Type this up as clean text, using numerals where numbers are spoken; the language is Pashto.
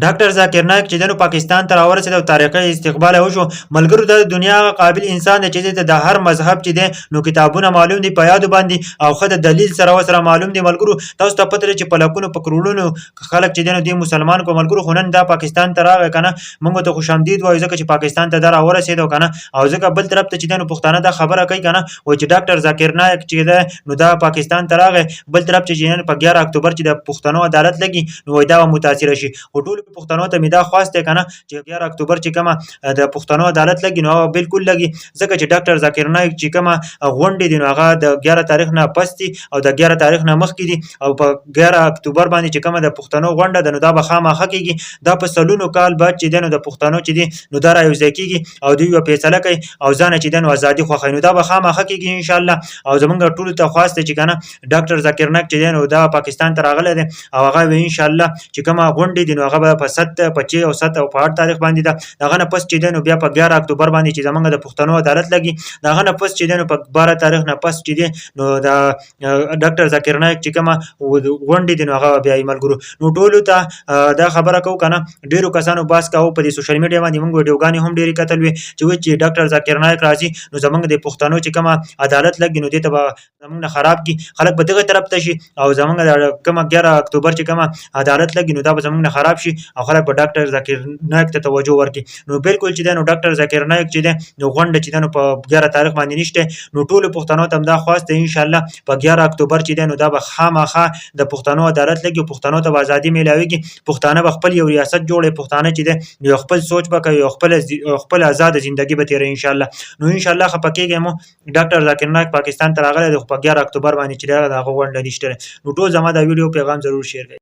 ډاکټر ذاکر نایک چې دنو پاکستان ته راورسېد او تاریخي استقبال یې وشو. ملګرو، دا د دنیا هغه قابل انسان دی چې ده ته د هر مذهب چې دی نو کتابونه معلوم دي په یادو باندې او ښه د دلیل سره ورسره معلوم دي. ملګرو، تاسو ته پته ده چې په لکونو په کروړونو خلک چې دی نو دوی مسلمان کو. ملګرو، خو نن دا پاکستان ته راغی که نه، موږ ته خوش آمدید وایو، ځکه چې پاکستان ته دا راورسېد که نه. او ځکه بل طرف ته چې دی نو پښتانه دا خبره کوي که نه، وایي چې ډاکټر ذاکر نایک چې دی نو دا پاکستان ته راغی، بل طرف چې نن په 11 اکتوبر چې د پښتنو عدالت لګي نو وایي دا به متاثره شي. خو ټولو پښتنو ته مې دا خواست دی که نه چې 11 اکتوبر چې کومه د پښتنو عدالت لګي نو هغه بالکل لګي، ځکه چې ډاکټر ذاکر نایک چې کومه غونډې دي نو هغه د 11 تاریخ نه پس دي او د 11 تاریخ نه مخکې دي. او په 11 اکتوبر باندې چې کومه د پښتنو غونډه ده نو دا به خامخا کېږي. دا په سلونو کال بعد چې دی نو د پښتنو چې دي نو دا را یوځای کېږي او دوی یوه فیصله کوي او ځانه چې دی نو ازادي خوښوي، نو دا به خامخا کېږي انشاءالله. او زمونږ ټولو ته خواست دی چې که نه ډاکټر ذاکر نایک چې دی نو دا پاکستان ته راغلی دی او هغه وی ان شاء الله چې کومه غونډې دي نو هغه به په 7، په 6 او 7 او په 8 تاریخ باندې ده. دغه نه پس چې دی نو بیا په 11 اکتوبر باندې چې زمونږ د پښتنو عدالت لګي، دغه نه پس چې دی نو په 12 تاریخ نه پس چې دی نو د ډاکټر ذاکر نایک چې کومه غونډې دي نو هغه بیا یې. ملګرو، نو ټولو ته دا خبره کوو که نه، ډېرو کسانو باس کاوه په دې سوشل میډیا باندې، موږ ویډیوګانې هم ډېرې کتل وې چې وایي چې ډاکټر ذاکر نایک راځي نو زمونږ د پښتنو چې کومه عدالت لګي نو دې ته به زمونږ نه خراب کی، خلک به دغه طرف ته شي او زمونږ د کومه 11 اکتوبر چې کومه عدالت لګي نو دا به زمونږ نه خراب شي او خلک به ډاکټر ذاکر نایک ته توجه ورکړي. نو بالکل چې دی نو ډاکټر ذاکر نایک چې دی نو غونډه چې دی نو په 11 تاریخ باندې نشته. نو ټولو پښتنو ته همدا خواست دی، انشاءالله په 11 اکتوبر چې دی نو دا به خامخا د پښتنو عدالت لګي، پښتنو ته به ازادي میلاویږي، پښتانه به خپل یو ریاست جوړوي، پښتانه چې دی نو یو خپل سوچ به کوي او خپل ازاده زندګي به تېروي انشاءالله. نو انشاءالله خفه کېږئ مو، ډاکټر ذاکر نایک پاکستان ته راغلی دی، خو په 11 اکتوبر باندې چې دی د هغه غونډه نشته. نو ټول زما دا ویډیو پیغام ضرور شیر کړئ.